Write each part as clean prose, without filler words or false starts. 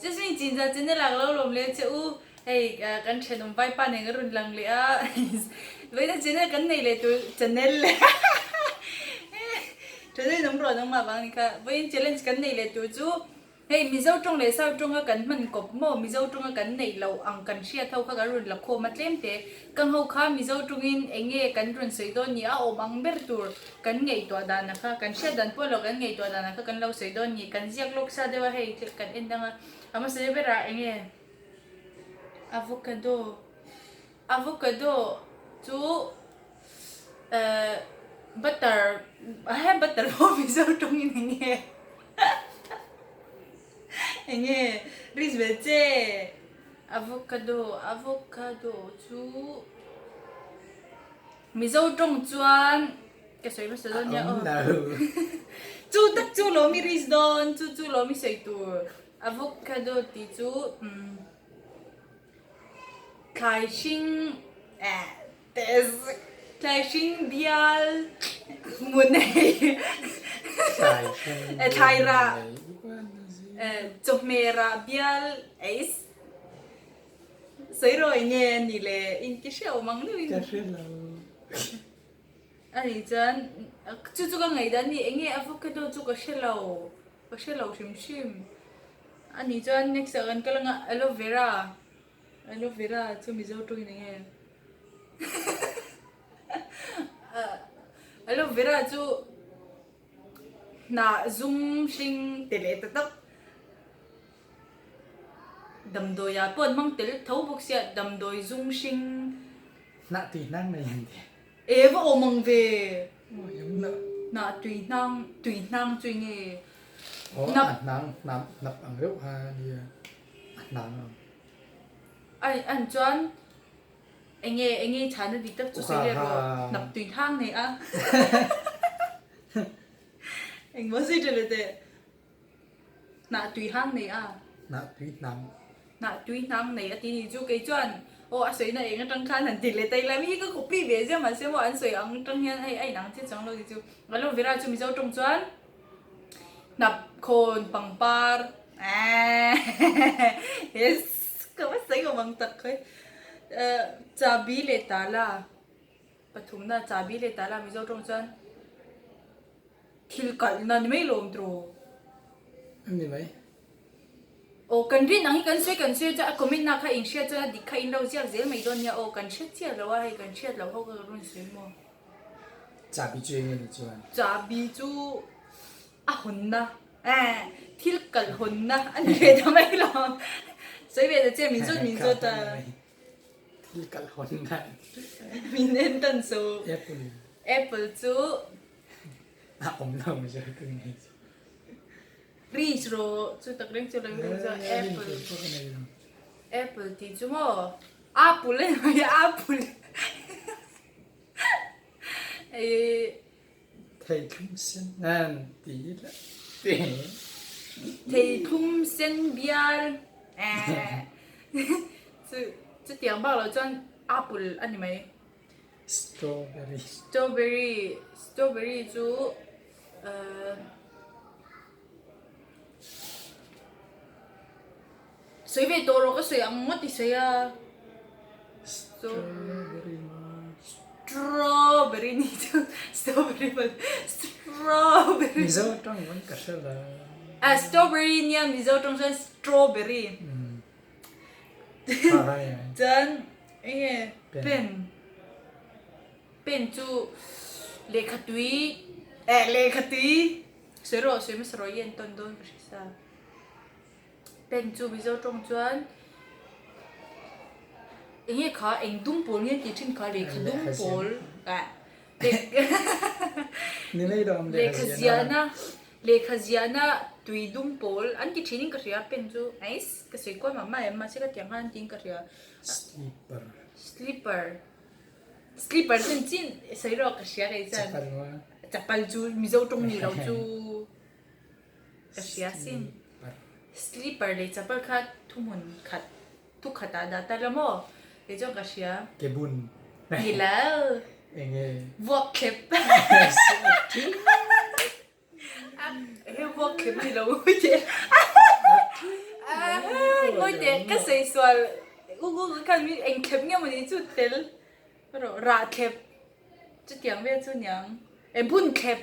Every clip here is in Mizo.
Jasmine Chinza channel ah ka lo lawm leh che u. Hei kan thenawm vaipa nen ka rawn lang leh a. Vawiina channel kan nei leh tur channel channel in awm rawh nangmah vang ni kha. Vawiin challenge kan nei leh tur chu Hei Mizo tawng leh South tawnga kan hman kawp maw Mizo tawnga kan neih loh ang kan hriat ho kha kan rawn la khawm a tlem te. Kang ho kha Mizo tawngin eng nge kan rawn sawi dawn ni a awm ang ber tur kan ngaihtuah dan a kha kan hriat dan pawh lo kan ngaihtuah dan a kha kan lo sawi dawn ni kan ziak lawk sa deuh a hei kan en dang a a hmasa deuh berah eng nge avocado avocado chu Butter he butter pawh Mizo tawngin eng nge eng nge risk ve che avocado avocado chu Mizo tawng chuan ka sawi hmasa dawn nia aw chu tak chu lawm i risk dawn chu chu lawm i sawi tur avocado tih chu umm thlai hring eh. Tlai hring bial hmun hei thlai rah chawhmeh rah bial eis sawi rawh eng nge a nih le inti hrehawm ang deuhin Ka hre lo. A nih chuan chu chu ka ngaih dan a ni eng nge avocado chu ka hre lo ka hre lo hrim hrim a nih chuan next ah kan kal anga aloe vera. Aloe vera chu Mizo tawngin eng nge? Aloe vera chu hnah zum hring te leh ta tak damdawi ah pawh an hmang tel tho bawk sia damdawi zum hring Hnah tui hnang nei an ti. E va awm ang ve. Hnah tui hnang tui hnang chu eng nge? Aw a hnang hnap hnap ang reuh kha nia. A hnang ang. Ai an chuan enge enge i chhana dik tak chu sawi leh rawh hnap tui hang nei a. Engmaw sawi tha leh teh. Hnah tui hang nei a. Hnah tui hnang. Hnah tui hnang nei a ti ni chu kei chuan aw a sawina eng atang khan han ti leh ta ila mi hi ka copy ve ziah mahse maw an sawi ang atang hian hei a inang chiah chuang lo ti chu. Aloe vera chu Mizo tawng chuan Hnap khawn pangpar Yes ka va sawi awm ang tak khawi Chabi leh tala pathumna chabi leh tala Mizo tawng chuan thil kalhna ni mai lawm tiraw. A ni mai. Aw kan rin ang hi kan sawi kan sawi chuan a comment na kha in hriat chuan a dik kha in lo ziak zel mai dawn nia aw kan hre chiah lo a hei kan hriat loh ho kha ka rawn sawi maw. Chabi chu eng nge ni chuan? Chabi chu a hawnna eh thil kalh hawnna a ni ve ta mai lo. Sawi ve ta che min zawt min zawt a. Thil kalh hawnna. Min en tan so. Apple. Apple chu. A awm lo mi chu ka nei chu. Reach rawh chu tak reng chu lo ring chu apple. Apple tih chu maw? Apple a ni mai apple. Theithlum sen an ti la te. Theithlum sen bial chu chutiang bak loh chuan apple a ni mai. Strawberry. Strawberry strawberry chu Sawi ve tawh rawh ka sawi ang ngawt i sawi a. Strawberry Strawberry ni chu strawberry pawh strawberry. Mizo tawng pawn ka hre lo. A strawberry nia Mizo tawng chuan strawberry. Chuan eng nge pen pen chu lehkha tui eh lehkha tui sawi rawh sawi hmasa rawh i en tawn dawn ka hre sa. Pen chu Mizo tawng chuan eng nge kha eng dum pawl nge tih thin kha lehkha dum pawl lehkha ziahna lehkha ziahna tui dum pawl an ti thin in ka hria pen chu ais ka sawi kual mah mah em mahse ka tiang khan an tiin ka hria slipper slipper slipper chin chin sawi rawh ka hria kei chuan chapal chu Mizo tawng ni lo chu. Ka hria sin. Slipper leh chapal kha thuhmun khat thu khatah dah ta la maw? Kei chuan ka hria. Ke bun. Ni lo. Eng nge? Vuak thlep. He vuak thlep ni lo. Ngawi teh ka sawi sual Google khan min eng thlep nge mawni chu tel rawh rah thlep chutiang vel chu niang e bun thlep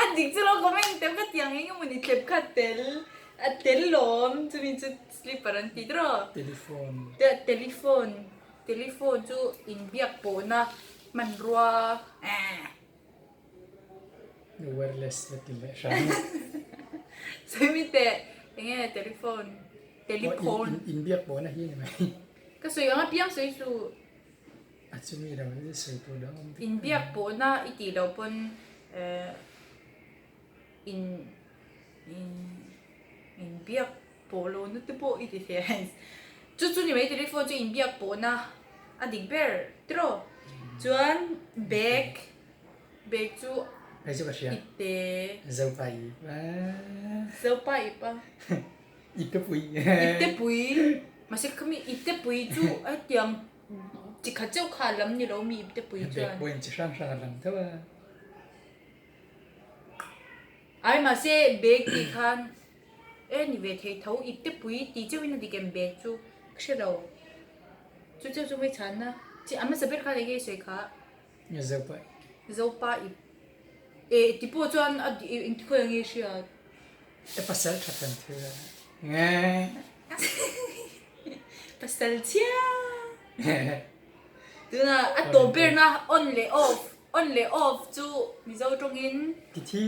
a dik chu lo comment teuh ka tiang eng emawni thlep kha tel a tel lawm chumi chu slipper an ti tawh Telephone telephone telephone chu inbiak pawhna hmanrua eh. Wireless la ti leh hram. Sawi teh enge telephone telephone. Inbiak pawhna hi ni mai. Ka sawi ang apiang sawi suh. A chumi lo hi sawi tur dang awm vek. Inbiak pawhna i tih loh pawn eh in in inbiak pawh lo na te pawh i ti thei a chu chu ni mai telephone chu inbiak pawhna a dik ber tiraw chuan bag bag chu Hei chu ka hria. Ipte. Zopa ip a. Zopa ip a. Ipte pui. Ipte pui. Mahse khami ipte pui chu hetiang chi khat chauh kha a lam ni lo mi ipte pui chuan. Bag pawhin chi hrang hrang a lam tho a. Ai mahse bag tih khan e ni ve thei tho ipte pui tih chauhin a dik em bag chu ka hre lo. Chu chauh chu hmeichhanna chi a hmasa ber khan enge i sawi kha. Zopa Zopa ip e ti pawh chuan a engti khawi ang nge hriat. E pasal tha kan thil a nge. Pasal chhia. Tuna a tawp berna on leh off on leh off chu Mizo tawngin Ti thi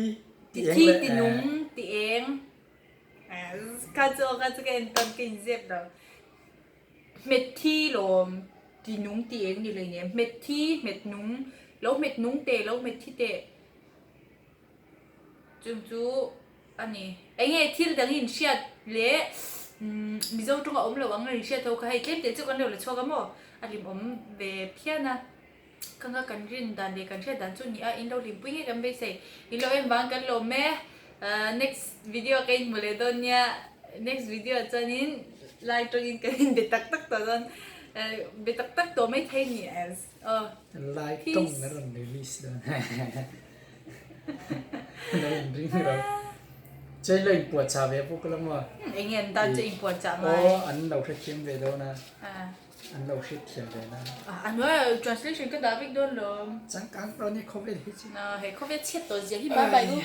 ti thi ti nung ti eng kha chu aw kha chu ka en tawn ka inzep lo. Hmet thi lawm ti nung ti eng ni lei nem hmet thi hmet nung lo hmet nung teh lo hmet thi teh chung chu a ni eng nge thil dang in hriat leh Mizo tawnga awm lo ang a inhriat ho kha hei tlem teh chu kan lo la chhuak a maw a hlimawm ve phian a ka nga kan rin dan leh kan hriat dan chu ni a in lo hlimpui nge kan beisei in lo en vang kan lawm e next video ka inhmu leh dawn nia next video ah chuanin lai tawngin kan inbe tak tak tawh dawn be tak tak tawh mai thei ni as aw Lai tawng a rawn release dawn lo inring ro chuan lo inpuahchah ve bawk la maw eng nge an tan chu inpuahchah ngai aw an lo hrethiam ve dawn a. An lo hriat thiam ve na. A hnuaiah translation ka dah vek dawn lo. Changkang tawh ni khawvel hi chu. He khawvel chhiat tawh zia hi bye bye u.